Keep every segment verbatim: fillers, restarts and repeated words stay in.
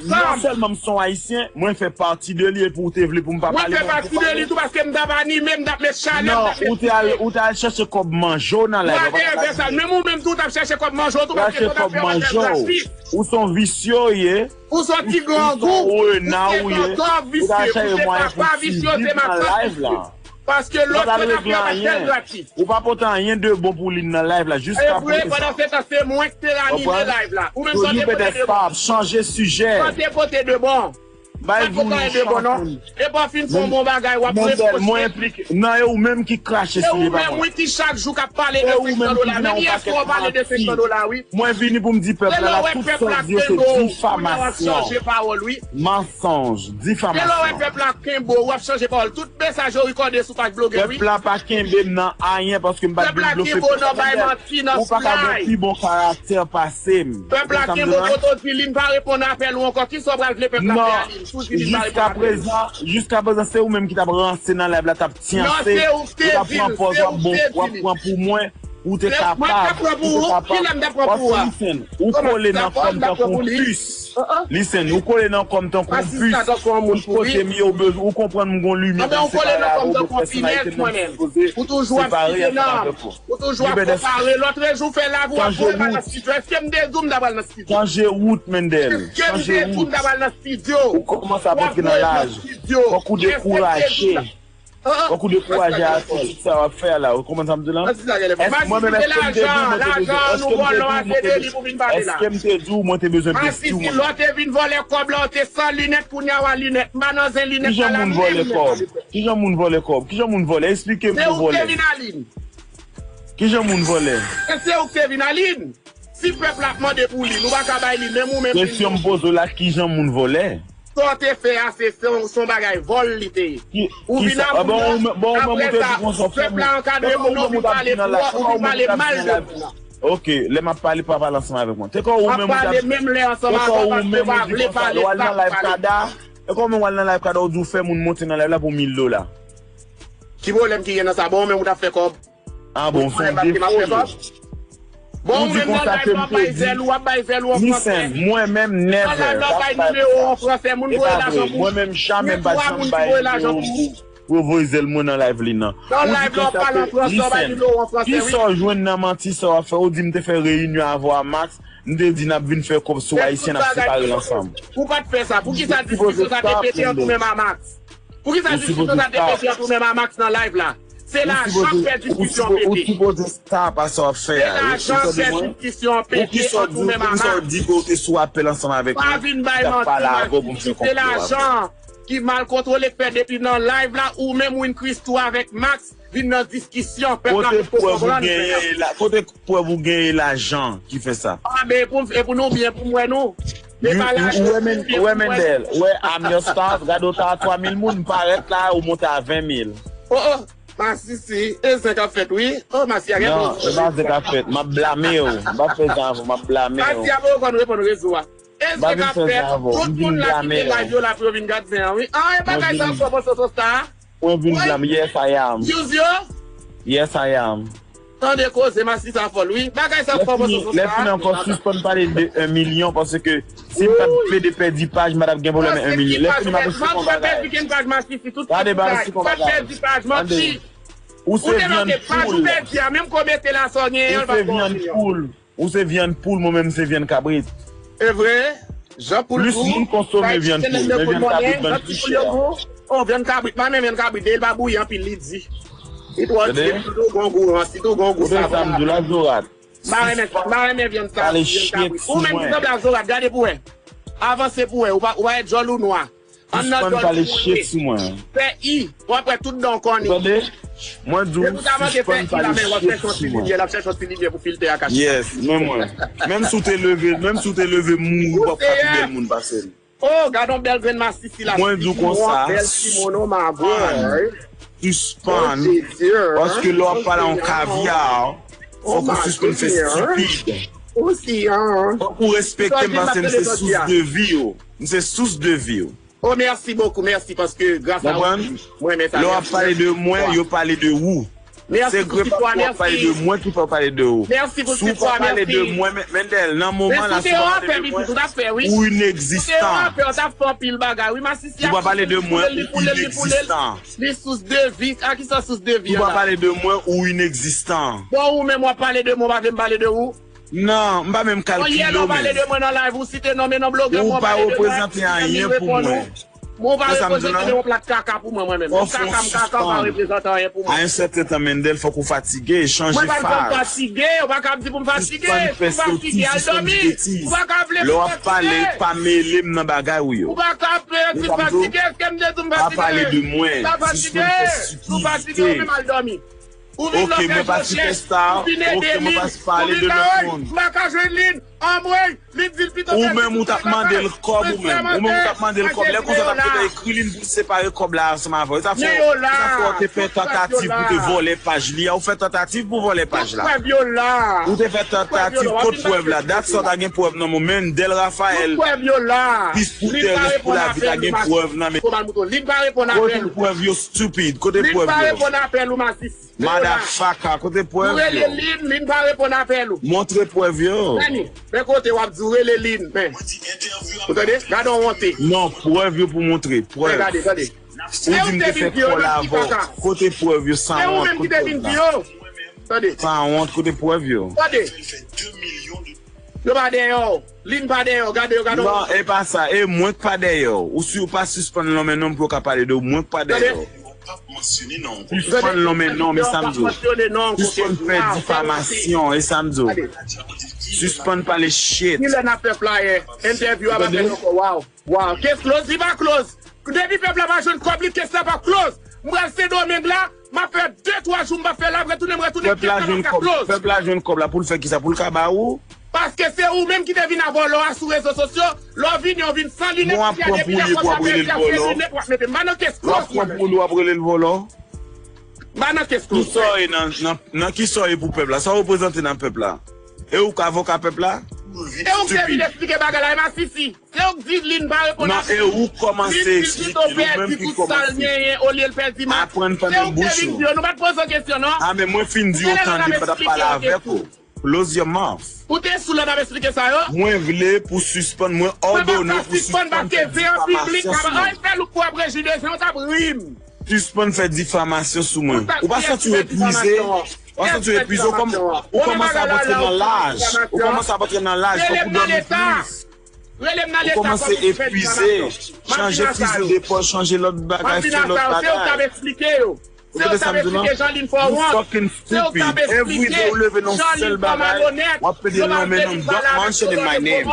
Non sèlman m se yon Ayisyen, mwen fè pati de li epi ou te vle pou m pa pale. Mwen fè pati de li tou paske m t ap anime, m t ap met chalè, m t ap met. Non, ou te al, ou te al chèche kòb manje w nan live la. Ou pa t al fè sa. Menm ou menm tou w t ap chèche kòb manje w tou paske sa w t ap fè w ap fè gratis. Ou se yon visye w ye. Ou se yon ti grangou. Ou se yon rena ou ye. Ou te tòtò visye. Ou te chèche mwayen pou w siviv nan live la. Paske lòt mwen t ap fè w ap fè l gratis. Ou pa pote anyen de bon pou li nan live la jiska prezan. E vre, pandan se tan se mwen ki te anime live la. Ou menm sa w te pote de bon. Chanje sijè. Sa w te pote de bon. Bay Voulou yon chanpon. E pa w fin fè yon bon bagay w ap repwoche. Mwen enplike. Non, e ou menm ki krache sou li, e pa mwen. Se ou menm wi ki chak jou k ap pale de senk san dola. Menm yè swa w pale de senk san dola wi. Mwen vini pou m di pèp la, la tout sa w di yo se difamasyon. Mansonj, difamasyon. Lè w wè pèp la kenbe w, w ap chanje pawòl. Tout mesaj yo rekòde sou paj blogè wi. Pèp la pa kenbe m nan anyen paske m pa t vin blofe pèp la. Ou pa ka gen pi bon karaktè pase m. Pèp la kenbe w kote w di li n pa reponn apèl ou ankò. Kisa w pral vle pèp la fè a li? Si w di li n pa reponn apèl ou. Jiska prezan, jiska prezan se ou menm ki t ap ranse nan live la, t ap tyanse, ou t ap pran pòz w ap bon, w ap pran pou mwen. Ou te kapab, ou te kapab. Paske listen, ou kole nan kò m tankou yon pis. Listen, ou kole nan kò m tankou yon pis. Tout kote m ye, ou bezwen, ou konprann m gon limit, m separe avè w, men pèsonalite m nan sipoze separe ansanm avèk ou. Ou toujou ap site non m. Ou toujou ap konpare. Lòt jou fè live ou ap voye m al nan estidyo. Èske m te di w m ta pral nan estidyo? Chanje wout, Mendel. Èske m te di w m ta pral nan estidyo? Ou kòmanse ap antre nan laj. Fòk ou dekouraje. Fòk ou dekouraje a ti tit sa w ap fè a la. Ou konprann sa m di w lan? Èske mwen menm, èske m te di w mwen te bezwen, èske m te di w mwen te, èske m te di w mwen te bezwen besti w mwen menm? Masisi, lè w te vin vòlè kòb la, w te san linèt, kounye a w a linèt. M pa nan zen linèt la, la m menm. Kijan moun vòlè kòb? Kijan moun vòlè kòb? Kijan moun vòlè? Esplike m pou vòlè. Se ou ki te vin a li. Kijan moun vòlè? E se ou ki te vin a li. Si pèp la ap mande pou li, nou pa ka bay li, menm ou menm. Kesyon m poze w la, kijan moun vòlè? Sa w te fè a, se, se yon, se yon bagay vòl li te ye. Ou vin a moun nan, apre sa, pèp la ankadre moun nan, ou vin pale pou, ou vin pale mal de moun nan. Ok, lè m ap pale, pa pale ansanm avèk mwen. Te kò ou menm ou t ap, te kò ou menm ou di konsa, lè w al nan live Kada, te kò ou menm w al nan live Kada, ou di w fè moun monte nan live la pou mil dola. Ki pwoblèm ki gen nan sa? Bon, ou menm ou t ap fè kòb. Ah bon, se yon defo li. Ou di konsa ke m te di. Listen, mwen menm, never, pa, pa, e pa vre, mwen menm, jamè m pa t janm bay nimewo m pou, pou yo voye zèl mwen nan live li nan. Ou di konsa ke, listen, kisa w jwenn nan manti sa w ap fè? Ou di m te fè reyinyon avè w a Max, m te di n ap vin fè kòb sou Ayisyen, n ap separe l ansanm. Ou pa t fè sa. Poukisa diskisyon sa te pete ant ou menm a Max? Poukisa diskisyon sa te pete ant ou menm a Max nan live la? Se lajan k fè diskisyon pete. Ou sipoze stop a sa w ap fè a. Se lajan k fè diskisyon pete ant ou menm a Max. Ou di ke w te sou apèl ansanm avèk mwen, t ap pale avè w pou m fè konplo a. Se lajan ki mal kontwole k fè depi nan live la, ou menm Win Christoo avèk Max vin nan diskisyon, pèp la poko konprann sa. Kote prèv ou genyen la? Kote prèv ou genyen lajan ki fè sa? Ah, men pou, e pou nou byen pou m wè nou. Ou wè Mendel, ou wè I'm your star, gade w ta a twa mil moun, m parèt la, ou monte a ven mil. Oh, oh, Masisi, e zen k ap fèt, wi. Oh, Masi a gen bon. Non, e pa zen k ap fèt, m ap blame w. M p ap fè zen avè w, m ap blame w. Masi a poko konn reponn rezo a. E zen k ap fèt, tout moun la kite live yo la pou yo vin gad zen an, wi. Ah, e bagay sa fò, bon, Soso Star. Mwen vin blam. Yes, I am. Use yo? Yes, I am. Tande koze, Masisi sa fòl, wi. Bagay sa fò, bon, Soso Star. Lè fini ankò, sispann pale de yon milyon, paske si m pa t plede pèdi paj, m pa t ap gen pwoblèm yon milyon. Lè fini, m ap esplike yon bagay. Gade, m ap esplike yon bagay. Gade, m ap esplike yon bagay. Tande. Ou se vyann poul. Ou se vyann poul. Ou se vyann poul, mwen menm se vyann kabrit. E vre? Jan poul tou. Plis moun konsome vyann poul, men vyann kabrit vann pi chè. Oh, vyann kabrit, pa renmen vyann kabrit, depi l pa bouyi anpil, li di. Li twò di, li tou gon gou, ransi tou gon gou, sa sa m di w la, Zorat. M pa renmen, m pa renmen vyann sa, vyann kabrit. Ou menm ki sanble ak Zorat, gade pou wè. Avanse pou wè, ou pa, ou pa wè djòl ou nwa. Sispann pale shit sou mwen. Fè i, w ap wè tout dan w kòne. Tande? Mwen di w, sispann pale shit sou mwen. L ap chèche yon ti limyè pou filtè a kache. Yes, men mwen. Menm si w te leve, menm si w te leve mouri, w p ap ka pi bèl moun pase m. Oh, gad yon bèl grenn masisi la. Mwen di w konsa, sispann. Sispann. Paske lè w ap pale yon kavya, fòk ou sispann fè stipid. Fòk ou respekte m paske m se sous de vi w. M se sous de vi w. Oh, merci beaucoup, merci, paske gras a ou, mwen renmen sa. Lè w ap pale de mwen, yo pale de ou. Se grenn pa w ap pale de mwen ki fè w pale de ou. Si w pa pale de mwen, Mendel, nan moman la, si w pa pale de mwen, ou inegzistan. Si w pa pale de mwen, ou inegzistan. Li sous de vi. A ki sa sous de vi an la? Si w pa pale de mwen, ou inegzistan. Bon, ou menm w ap pale de mwen, w pa vle m pale de ou? Non, m pa menm kalkile w menm. Ou pa reprezante anyen pou mwen. Mwen pa reprezante yon plak kaka pou mwen, mwen menm. Menm kaka m kaka, ou pa reprezante anyen pou mwen. A yon sèten tan, Mendel, fòk ou fatige, chanje faz. Mwen pa bezwen fatige, ou pa ka ap di pou m fatige. Si m fatige, al dòmi. Ou pa ka vle pou m fatige. Lè w ap pale, pa mele m nan bagay ou yo. Ou pa ka ap di m fatige, èske m te di w m fatige? Pa pale de mwen. Si w fatige, ou menm al dòmi. Ou vin la fè chèch, ou vin ede Lin, ou vin la, m pa ka jwenn Lin, anmwey, Lin di l pito fè. Ou menm ou t ap mande l kòb ou menm. Ou menm ou t ap mande l kòb. Lè konsa w t ap gentan ekri Lin pou l separe kòb la ansanm avè w. E sa fè w, e sa fè w te fè tantativ pou te vòlè paj li a. Ou fè tantativ pou vòlè paj la. Ou te fè tantativ, kot prèv la? Dat sa w ta gen prèv nan men w. Mendel Raphael, pis pou tè, res pou lavi, ta gen prèv nan men w. Kote prèv yo, stupid? Kote prèv yo? Madafaka, kote prèv yo? Ou rele Lin, Lin pa reponn apèl ou. Montre prèv yo. Meni, men kote w ap di w rele Lin, men. Ou tande? Gade yon wonte. Non, prèv yo pou montre. Prèv. Gade, gade. Ou di m te fè kòl avè w. Kote prèv yo, sanwont? Se ou menm ki te vin di yo. Tande. Sanwont, kote prèv yo? Tande. Yo pa dèyè w. Lin pa dèyè w. Gade yo, gade yo. Non, e pa sa. E mwen k pa dèyè w. Ou si w pa sispann lonmen non m pou yo ka pale de w. Mwen k pa dèyè w. Sispann lonmen non m, e sa m di w. Sispann fè difamasyon, e sa m di w. Sispann pale shit. Kilè n ap fè flyer? Entèvyou a pa fèt ankò. Waw. Waw, case close, li pa close. Depi pèp la pa jwenn kòb li, case la p ap close. M pral Sendomeng la, m ap fè de, twa jou, m p ap fè l, apre tounen, m retounen, case la p ap ka close. Pèp la jwenn kòb la pou l fè kisa? Pou l ka ba ou? Paske se ou menm ki te vin a vòlò a sou rezo sosyo, lè w vini, w vin san linèt, depi lè konsa pèp la se linèt w ap mete. M pa nan case close mwen menm. W ap rele l vòlò? M pa nan case close. Kisa w ye nan, nan, nan kisa w ye pou pèp la? Sa w reprezante nan pèp la? E ou k avoka pèp la? E ou k te vin eksplike bagay la, e masisi. Se ou k di Lin pa reponn apèl. Non, e ou k kòmanse eksplike l, ou menm ki kòmanse. Aprann pandan bouch ou. Se ou k te vin di yo, nou pa t poze w kesyon, non. A, men mwen fin di w tande, m pa t ap pale avèk ou. Close your mouth. Ou te sou lè n ap eksplike sa yo? Mwen vle pou sispann, mwen òdone pou sispann fè difamasyon sou mwen. Ay, fè l ou kwè prejidye, se yon t ap ri m. Sispann fè difamasyon sou mwen. Ou pa santi w epuize? Ou pa santi w epuize? Ou kòm-, ou kòmanse ap antre nan laj. Ou kòmanse ap antre nan laj. Fòk ou dòmi plis. Ou kòmanse epuize. Chanje fizi de pòz, chanje lòt bagay, fè lòt bagay. Ou tande sa m di w lan? You fucking stupid. Every day ou leve nan yon sèl bagay, w ap pede lonmen non m. Don't mention in my name.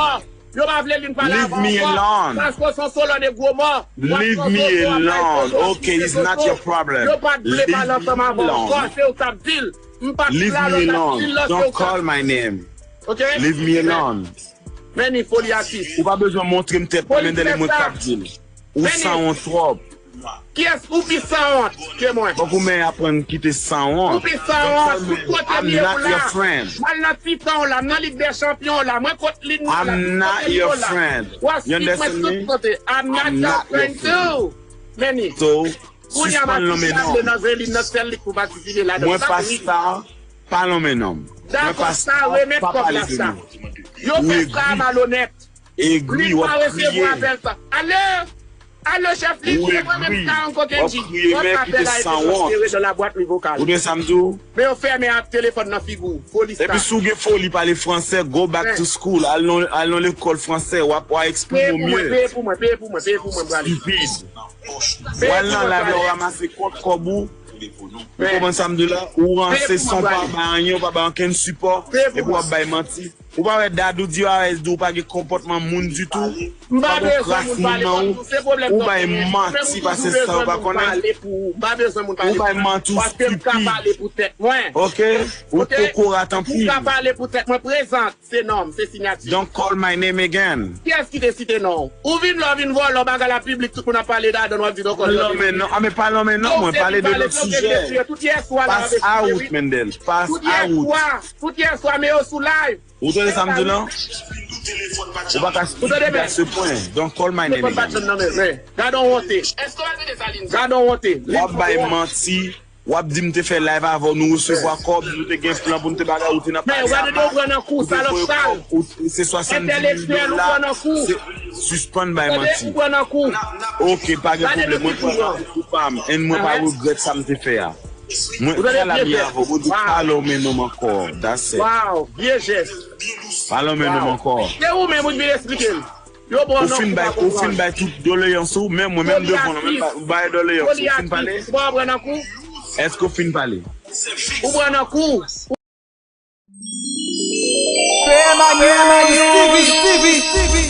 Yo pa vle Lin pale avè w ankò. Paske w se yon solo negro mò. Leave me alone. Okay, it's not your problem. Yo pa t vle pale ansanm avè w ankò, se ou k t ap di l. M pa t la lò, m t ap di l lò, se ou k t ap di l. Leave me alone. Don't call my name. Ok? Leave me alone. Meni, foli atis. Ou pa bezwen montre m tèt mwen, Mendel, e mwen k ap di l. Ou sanwont twòp. Kiyès ou pi sanwont ke mwen? Fòk ou men aprann kite sanwont. Ou pi sanwont, tout kote m ye ou la. M al nan Titan w la, m nan Lig dè Chanpyon w la, mwen kot Lin nan la, tout kote m ye w la. W ap suiv mwen tout kote. I'm not your friend too. Meni. Kounye a m ap kite ale nan zen Lin nan, sèl li k pou patisipe ladan. Mwen pa sta, pa lonmen non m. Dakò, sta, remèt kòb la, sta. Yo fè sa malonèt. Egri, w ap kriye. Alo, alo, chèf Lin, se mwen menm, Karan Kokenji. W ap kriye, men kite sanwont. Ou tande sa m di w? Men yo fèmen ak telefòn nan figi w. Foli sa. Epi si w gen foli pale fransè, go back to school. Al nan, al nan lekòl fransè, w ap, w a eksprime w mye. Peye pou mwen, peye pou mwen, peye pou mwen, peye pou mwen, m prale. Stupid. W al nan live la, w ranmase kont kòb ou. Ou konprann sa m di w la? Ou ranse san w pa bay anyen, ou pa bay okenn sipò, epi w ap bay manti. Ou pa wè Dadou di, A S di w pa gen konpòtman moun ditou. Ou pa gen kras moun nan ou. Ou bay manti pase sa yo pa konnen. Ou bay manti, ou stupid. Ok? Ou kokorat anpil. Se nonm, se siyati. Don't call my name again. Kiyès ki te site non w? Ou vin la, w vin vòlò, bagay la piblik, tout moun ap pale ladan, w ap di non, kòl. Lonmen non, a, men pa lonmen non, mwen pale de lòt sijè. Pass out, Mendel. Pass out. Tout yè swa, men yo sou live. Ou tande sa m di w lan? Ou pa ka stupid à ce point. Don't call my name again. Gad on wonte. Gad on wonte. W ap bay manti. W ap di m te fè live avè w, nou resevwa kòb, nou te gen plan pou n te bagay, ou te nan pale a mal, ou te voye kòb, ou te- se swasanndimil dola. Sispann bay manti. Ok, pa gen pwoblèm, mwen pran nan kou pa m, and mwen pa regrèt sa m te fè a. Mwen fè la byen avè w, Bondye pale w men non m ankò, that's it. Pale w men non m ankò. Ou fin bay, ou fin bay tout doleyans ou, men mwen menm devan w, menm bay doleyans ou, ou fin pale? Èske w fin pale? Ou pran nan kou. P M A News T V.